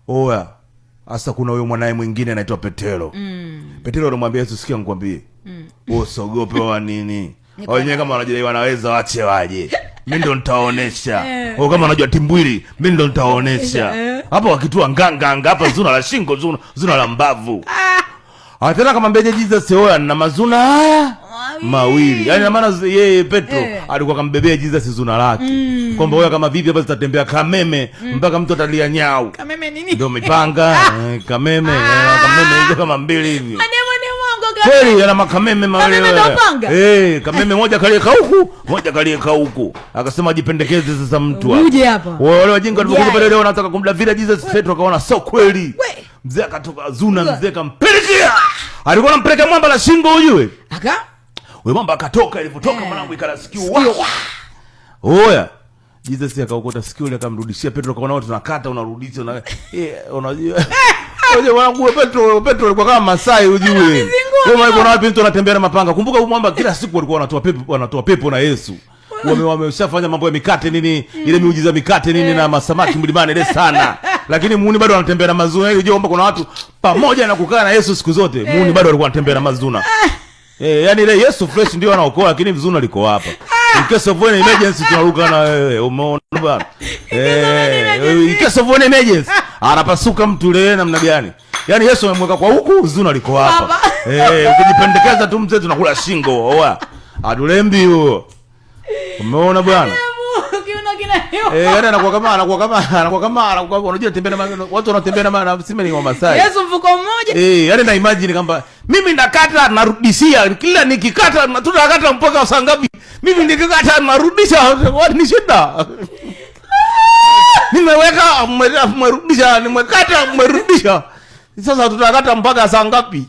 Oya, sasa kuna huyo mwanaye mwingine anaitwa Petero. Petero anamwambia Yesu, sikia nikwambie. Usiogope wa nini? Wenyewe kama wanajidai wanaweza, wache waje. Mimi ndo nitaonesha. Wao kama wanajua timbwili, mimi ndo nitaonesha. Hapo wakitua nganganga hapa zuna la shingo, zuna la mbavu. Ah, tena akamwambia Jesus, oya, na mazuna haya mawili. Yaani maana yeye Petro alikuwa kambebea Jesus zuna lake. Kwamba oya, kama vipi hapa zitatembea kameme mpaka mtu atalia nyau. Kameme nini? Ndio mipanga, kameme, kameme hizo kama mbili hivi. Maneno mwangu kameme. Kweli ana makameme mawili. Kameme ndo panga? Eh, kameme moja kalieka huku, moja kalieka huku. Akasema ajipendekeze sasa mtu hapa. Uje hapa. Wale wajinga walipokuja Ujae. pale leo wanataka kumdavira Jesus, Petro akaona sio kweli. We. Mzee akatoka zuna, mzee kampelekea. Alikuwa anampeleka mwamba la shingo ujue. Aka? Huyo mwamba akatoka, ilivyotoka mwanangu ikala sikio. Sikio. Wa. Oya. Jesus akaokota sikio ile akamrudishia Petro, akaona watu tunakata unarudisha una unajua. Unajua mwanangu Petro alikuwa kama Masai ujue. Anamizingua. Kwa maana kuna wapi mtu anatembea na mapanga. Kumbuka huyu mwamba kila siku walikuwa wanatoa pepo na Yesu. Wameshafanya mambo ya mikate nini, ile miujiza mikate nini na masamaki mlimani ile sana. Lakini muuni bado anatembea na mazuna. Unajua kwamba kuna watu pamoja na kukaa na Yesu siku zote, muuni bado alikuwa anatembea na mazuna. Yani ile Yesu fresh ndio anaokoa, lakini vizuna liko hapa. In case of an emergency tunaruka na wewe. Umeona bwana? In case of an emergency anapasuka mtu leo namna gani? Yaani Yesu amemweka kwa huku, zuna liko hapa. Baba. Ukijipendekeza tu mzee tunakula shingo. Oa. Atulembi huo. Umeona bwana? Kiuno kinayumba. Yani anakuwa kama unajua tembea na watu wanatembea na sema ni wa Masai. Yesu mfuko mmoja. Yani na imagine kwamba mimi ndakata narudishia, kila nikikata tunakata mpaka saa ngapi? Mimi nikikata narudisha, what ni shida? Nimeweka mmerudisha, nimekata mmerudisha. Sasa tutakata mpaka saa ngapi?